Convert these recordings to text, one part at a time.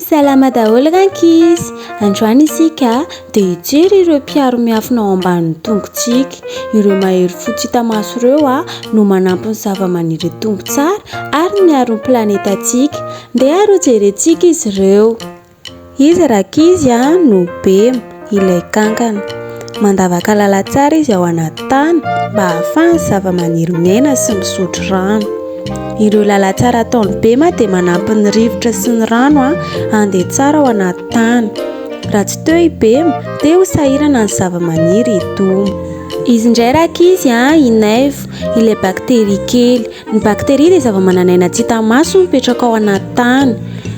Salama daholo rankizy! Androany isika dia hijery ireo mpiaro miafina ao ambanin'ny tongotsika. Ireo mahery fo tsy hita maso ireo no manampy ny zavamaniry hitombo tsara ary miaro ny planetantsika. Ndeha ary hojerentsika izy ireo. Izy rankizy no Bema, ilay kankana. Mandavaka lalantsara izy ao anaty tany mba hahafahan'ny zavamaniry miaina sy misotro rano. Ireo lalantsara ataon'i Bema dia manampy ny rivotra sy ny rano handeha tsara ao anaty tany. Raha tsy teo i Bema dia ho sahirana ny zavamaniry hitombo. Izy indray rankizy i Naivo, ilay bakteria kely. Ny bakteria dia zavamananaina tsy hita maso mipetraka ao anaty tany.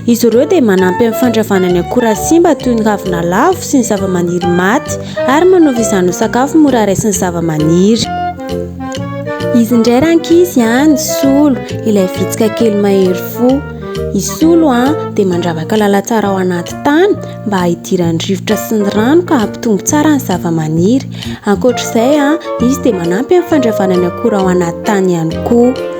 Izy ireo dia manampy amin'ny fandravana ny akora simba toy ny ravina lavo sy ny zavamaniry maty ary manova izany ho sakafo mora raisin'ny zavamaniry. Izy indray rankizy a, ny solo, ilay vitsika kely mahery fo. I solo a, dia mandravaka lalantsara ao anaty tany mba hidiran'ny rivotra sy ny rano ka hampitombo tsara ny zavamaniry. Ankoatra izay, izy dia manampy amin'ny fandravana ny akora ao anaty tany ihany koa.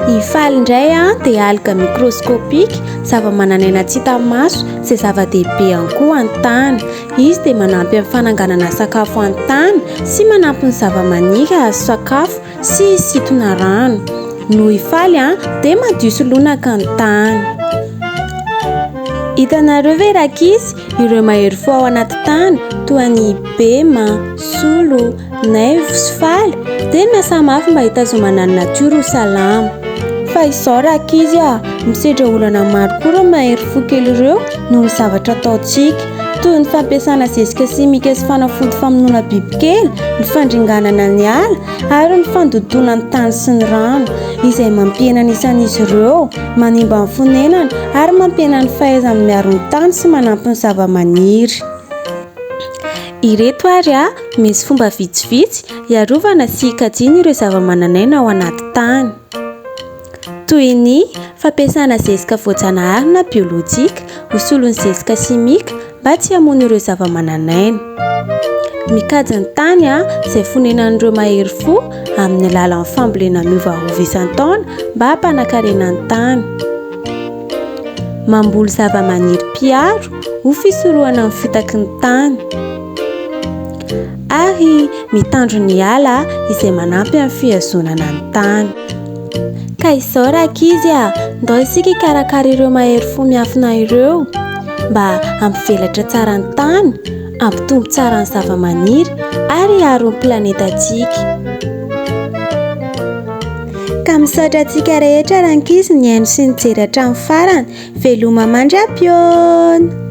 I Faly indray dia alga microscopique, zavamananaina tsy hita maso izay zava-dehibe ihany koa an-tany. Izy dia manampy amin'ny fananganana sakafo an-tany sy manampy ny zavamaniry hahazo sakafo sy hisintona rano. Noho i Faly dia madio sy lonaka ny tany. Hitanareo ve rankizy ireo mahery fo ao anaty tany toa an'i Bema, Solo, Naivo sy Faly dia miasa mafy mba hitazomana ny natiora ho salama. Fa izao rankizy a, misedra olana maro koa ireo mahery fo kely ireo noho ny zavatra ataontsika, toy ny fampiasana zezika simika sy fanafody famonoana bibikely, ny fandringanana ny ala ary ny fandotoana ny tany sy ny rano, izay mampihena ny isan'izy ireo, manimba ny fonenana ary mampihena ny fahaizany miaro ny tany sy manampy ny zavamaniry. Ireto ary misy fomba vitsivitsy hiarovana sy hikajiana ireo zavamananaina ao anaty tany. Toy ny fampiasana zezika voajanahary na biolojika ho solon'ny zezika simika mba tsy hamono ireo zavamananaina. Mikajy ny tany izay fonenan'ireo mahery fo amin'ny alalan'ny fambolena miovaova isan-taona mba hampanakarena ny tany. Mamboly zavamaniry mpiaro ho fisorohana ny fitaky ny tany. Ary mitandro ny ala izay manampy amin'ny fihazonana ny tany. Ka izao rankizy a, ndao isika hikarakara ireo mahery fo miafina ireo mba hampivelatra tsara ny tany, hampitombo tsara ny zavamaniry ary hiaro ny planetantsika. Ka misaotra antsika rehetra rankizy nihaino sy nijery hatramin'ny farany. Veloma mandra-pihaona!